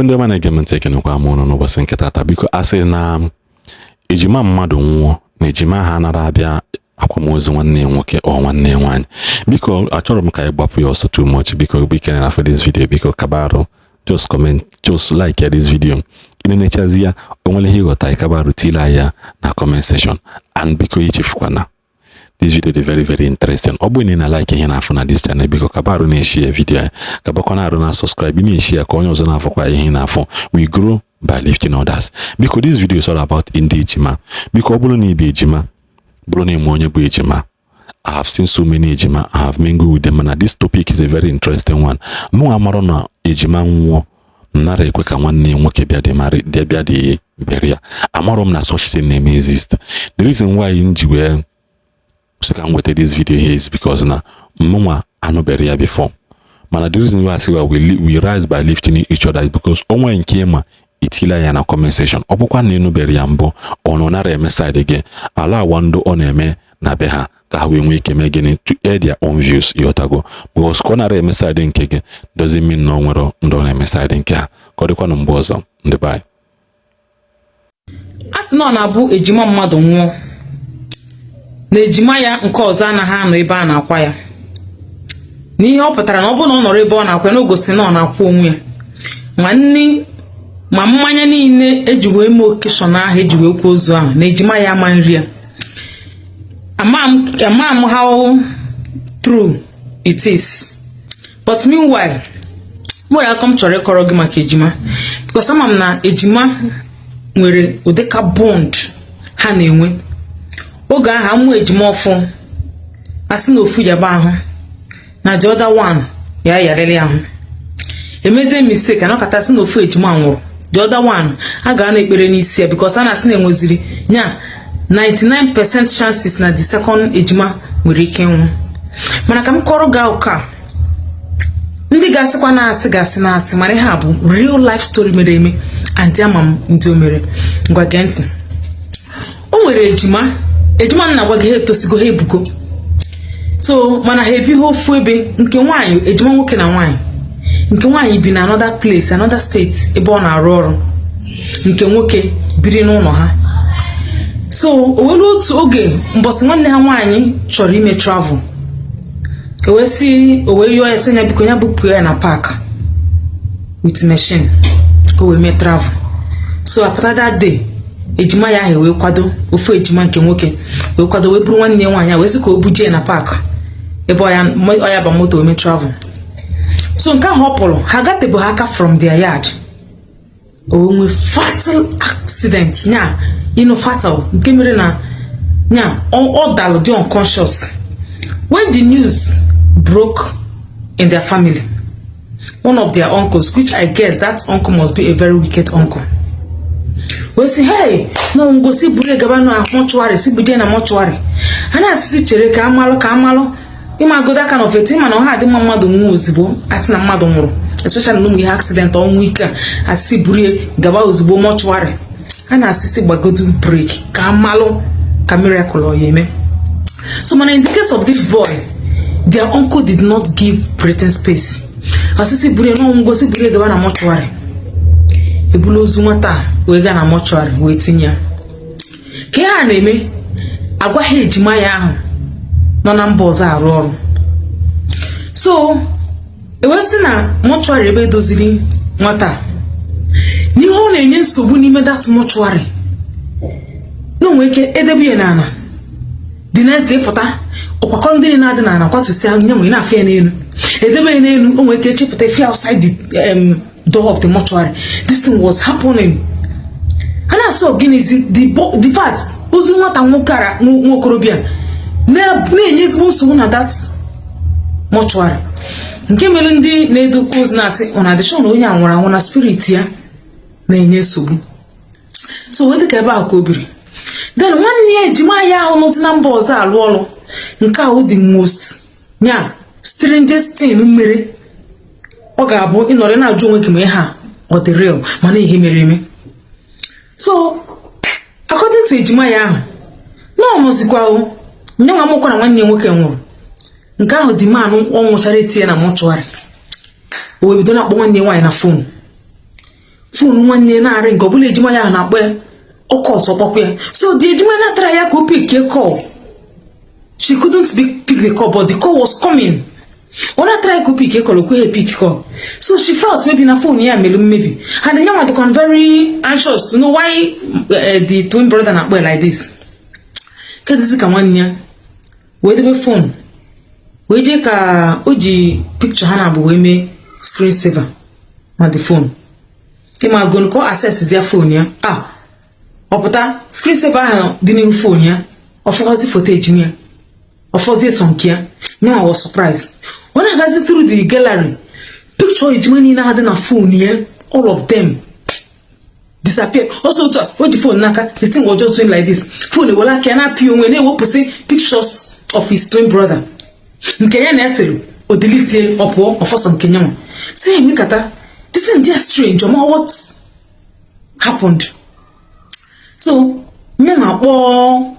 Igbo ndị ọma na-ege m ntị, ekenekwa m ụnụ n'ụbọchị nke tata. Biko, a sị na ejima mmadụ nwụọ na ejima ha anara abịa akwamozu nwanne ya nwoke ọ nwanne ya nwaanyị. Biko, achọrọ m ka anyị gbapụ ya ọsọ too much. Biko, biko, na for this video, biko kabarụ just comment, just like this video. Ị na-enechazi ya, o nwere ihe ịghọta, ịkabarụ tila ya na comment section. And biko, ichefukwana, this video dị very very interesting. Ọ bụrụ na ị na-like ihe na-afụ na this channel, biko kabarụ na-eshare video ya, kabakwana arụ na subscribe, ị na-eshare ya ka onye ọzọ na-afụkwa ihe ị na-afụ. We grow by lifting others. Biko, this video is all about ndị ejima. Biko, ọ bụrụ na ị bụ ejima, bụrụ na ịma onye bụ ejima, I have seen so many ejima, I have mingled with them, mana this topic is a very interesting one. Mụ amarụ na ejima nwụọ, nara ekwe ka nwanne ya nwoke bịa dị marị bịa dị bịara ya. Amarọ m na such thing na-eme exist. The reason why m ji wee sị ka m weta this video here is because na mụnwa anụbere ya before. Mana the reason why I say we rise by lifting each other is because onwe nke ịma, itila ya na comment section. Ọ bụkwa na ịnụbere ya mbụ, ọ nọ nara eme side gị, ala awa ndụ ọ na-eme na be ha, ka ha wee nwee ike mee gịnị, to air their own views, ịghọtago? Because ka ọ nara eme side nke gị doesn't mean na ọ nwere ndụ ọ na-eme side nke ha. Ka ọ dịkwanụ mgbe ọzọ, ndị bye. A sị na ọ na-abụ ejima mmadụ nwụọ, na ejima ya nke ọzọ anaghị anọ ebe a na-akwa ya. N'ihe ọ pụtara na ọ bụrụ na ọ nọrọ ebe ọ na-akwa ya, na o gosi na ọ na-akwa onwe ya, ma nni ma mmanya niile eji wee mee occasion ahụ eji wee kwa ozu ahụ, na ejima ya ama nri ya. Ama m how true it is, but meanwhile, nwere akọ m chọrọ ịkọrọ gị maka ejima, because ama m na ejima nwere ụdịka bond ha na-enwe. Oge ahụ amụ ejima ọfụ, asị na ofu yaba ahụ, na the other one ya yarịrị ahụ. Emezie mistake, anọkọta sị na ofu ejima nwụrụ, the other one a ga na-ekpere n'isi ya, because a na-asị na enweziri nya 99% chances na the second ejima nwere ike ịnwụ. Mana ka m kọrọ gị ụka, ndị ga-asịkwa na-asị gasị na-asị, mana ihe a bụ real life story mere eme, and ama m ndị o mere. Ngwa, gee ntị. O nwere ejima. Ejima m na-agwa gị, ha etosigo, ha ebugo so, mana ha ebighị ofu ebe. Nke nwaanyị, ejima nwoke na nwaanyị, nke nwaanyị bi na another place, another state, ebe ọ na-arụ ọrụ. Nke nwoke biri n'ụlọ ha. So o were otu oge, mbọsị nwanne ha nwaanyị chọrọ ime travel, o wee sị, o wee yọọ ya, sị ya biko, ya bupụ ya na park with machine ka o wee mee travel. So apụta that day, ejima ya ahụ wee kwado, ofu ejima nke nwoke wee kwado, wee buru nwanne ya nwaanyị, wee sị ka o bujie na park ebe ọ ya ba moto wee mee travel. So nke ahụ ọ pụrụ, ha gatebụ ha aka from their yard, o wee nwee fatal accident nya, fatal, nke mere na nya ọ dalụ, dị unconscious. When the news broke in their family, one of their uncles, which I guess that uncle must be a very wicked uncle, wee sị, "Hey, no, ngosi buru gaba na mortuary, si buje na mortuary." Ha na-asịsị chere ka amalụ, ka amalụ ịmagodo aka na ofeti, ịma na ọha adị mma mmadụ nwụọ ozugbo. Asị na mmadụ nwụrụ, especially na ụmụ ihe accident, ọnwụ ike a, asịsị burie gaba ozugbo mortuary, a na-asịsị gbagodo break ka amalụ ka miracle ọ ya eme. So mana in the case of this boy, their uncle did not give breathing space. Asịsị burie na ngosi burie gaba na mortuary. Ebulu ozu nwata a wee gaa na mortuary wee tinye ya. Ka ihe a na-eme, agwaghị ejima ya ahụ nọ na mba ọzọ arụ ọrụ. So ewee sị na mortuary ebe edoziri nwata a, n'ihe ọ na-enye nsogbu n'ime that mortuary, na onwe ike edebe ya n'ala, the next day pụta, ọkwakọ ndị na-adị n'ala kwatụsịa nye nwere na-afịa ya n'elu. Edebe ya n'elu, o nwere ike chepụta fia outside the door of the mortuary. This thing was happening. A na-asị ọ gịnịzi? The fact, ozu nwata nwoke ara, nwa okorobịa na-enye ezigbo nsogbu na that mortuary, nke mere ndị na-edokwa ozu na-asị ọ na-adịchọ na onye a nwụrụ anwụ, na spirit ya na-enye nsogbu. So wee dịka ebe ahụ ka o biri. Then nwanne ya ejima ya ahụ nọtụ na mba ọzọ alụ ọrụ. Nke ahụ the most nya strangest thing mere, ọ ga-abụ ịnọrọ na-ajụ onwe gị ma ihe a ọ dị real, mana ihe mere eme. So according to ejima ya ahụ, na ọ nọzikwa o nye nwa mụkwa na nwanne ya nwoke nwụrụ. Nke ahụ dị man ọ nwụchara, etinye na mortuary, o wee bido na-akpọ nwanne ya nwaanyị na phone. Phone nwanne ya na-arị nke ọbụla ejima ya ahụ na-akpọ ya, ọkọ ọtọ kpọkwa ya. So the ejima na-atara ya ka o pickie call. She couldn't pick the call, but the call was coming. Ọ na-atara ka o pick call, o kweghị pick call. So she felt maybe na phone ya melu mmebi, and the nyanwa dịkwa very anxious to know why the twin brother na-akpọ ya like this. Kedụzi ka nwanne ya wee debe phone, wee jee ka o ji picture ha na-abụ wee mee screen saver na the phone. Ịma gon ka ọ access ya phone ya a, ọ pụta screen saver ahụ dị n'ihu phone ya, ọfọzi foto ejima ya, ọfọzie sọ nke ya. Nyanwa was surprised. Ọ na-agazi through the gallery, picture ejima niile ahụ dị na phone ya, all of them disappear. Ọsọ otu a o ji phone n'aka, the thing was just doing like this. Phone ewere aka ya na-apị onwe, na-ewepụsị pictures of his twin brother. Nke ya na-eselu, o deletie, ọ pụọ, ọfọsọ nke nyanwa. So ya emekata this thing dey strange, ọma what happened. So nyanwa kpọọ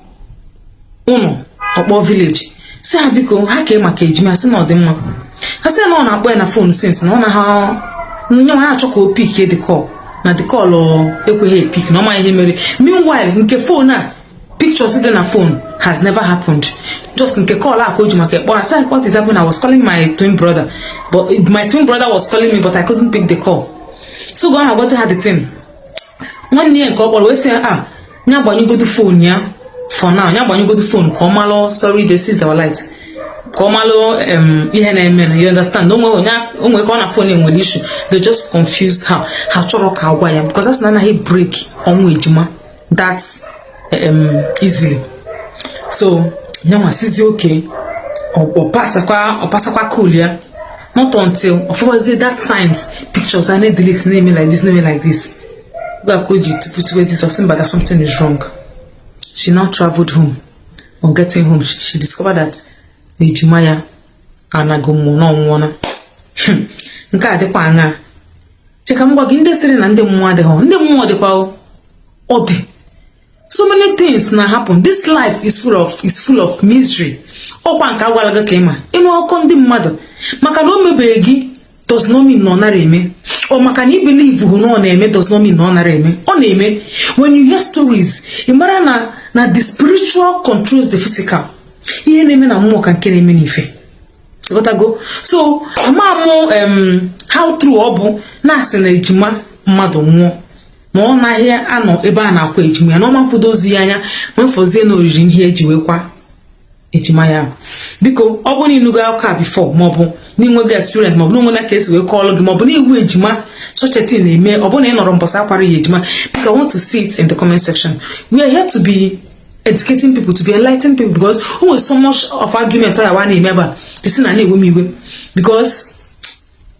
ụnọ, ọkpọ village, si ha biko, ha kee maka ejima. Sị na ọ dị mma. Ha sị na ọ na-akpọ ya na phone since, na ọ na ha nyanwa na-achọ ka o pickie the call, na the call ekweghị epick, na ọ ma ihe mere. Meanwhile, nke phone a, pictures dị na phone has never happened, just nke call a ka o ji maka ekpọ. Asị, "What is happening? I was calling my twin brother, but my twin brother was calling me, but I couldn't pick the call." So go na agbazi ha the thing. Nwanne ya nke ọ kpọrọ wee sị a ya gbanyụgodu phone ya for now, ya gbanyụgodu phone ka ọ malụ, sorry, this is the light, ka ọ malụ ihe na-eme na, you understand, onwe onye onwe ka ọ na phone enwere issue. They just confused her. Ha chọrọ ka agwa ya because that's na anaghị break ọnwụ ejima that easily. So nyanwa sizi oke ọ pasakwa cool ya, not until ọfọbazie that signs, pictures a na-edelete, na-eme like this, na-eme like this. Oge ka o ji tupu tupu this ọsị mba, that something is wrong. She now traveled home. On getting home, she discovered that ejima ya anago mmụọ na ọnwụọna. Nke a dịkwa aṅaa? Cheka m gwa gị, ndị sịrị na ndị mmụọ adịghị, ndị mmụọ dịkwa. Ọ dị so many things na happen. This life is full of misery. Ọkwa nke agwala gị ka ịma ịnụ akụkọ ndị mmadụ, maka na o mebeghị gị does not mean na ọ nara eme, ọ maka na i believe hụ na ọ na-eme does not mean na ọ nara eme. Ọ na-eme. When you hear stories, ị mara na the spiritual controls the physical. Ihe na-eme na mmụọ ka nke na-eme n'ife. Ghọtago? So ama mụ how true ọ bụ na-asị na ejima mmadụ nwụọ, na ọ naghị anọ ebe a na-akwa ejima ya, na ọma mfụdo ozu ya anya ma mfọzie na oriri ihe eji wekwa ejima ya. Biko, ọ bụrụ na ịnụgo akụkọ a before, maọbụ na ịnwego experience, maọbụ na onwere ka esi wee kọọlụ gị, maọbụ na iwu ejima such a thing na-eme, ọ bụrụ na ị nọrọ mbọsị akwara ya ejima, biko, I want to see it in the comment section. We are here to be educating people, to be enlightening people, because o nwere so much of argument ọ ya wa na-eme ebe a. The thing na na-ewe m iwe because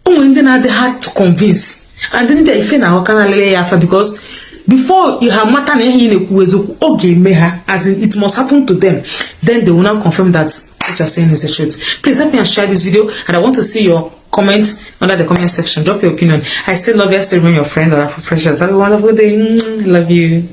o nwere ndị na-adị hard to convince, and ndị a ife na-aghọka na alele ya afa, because before you ha mata na ihe ị na-ekwu eziokwu, ọ ga-eme ha, as in it must happen to them, then they will now confirm that what you're saying is the truth. Please help me and share this video, and I want to see your comments under the comment section. Drop your opinion. I still love you. I still remain your friend, Precious. Have a wonderful day. Love you.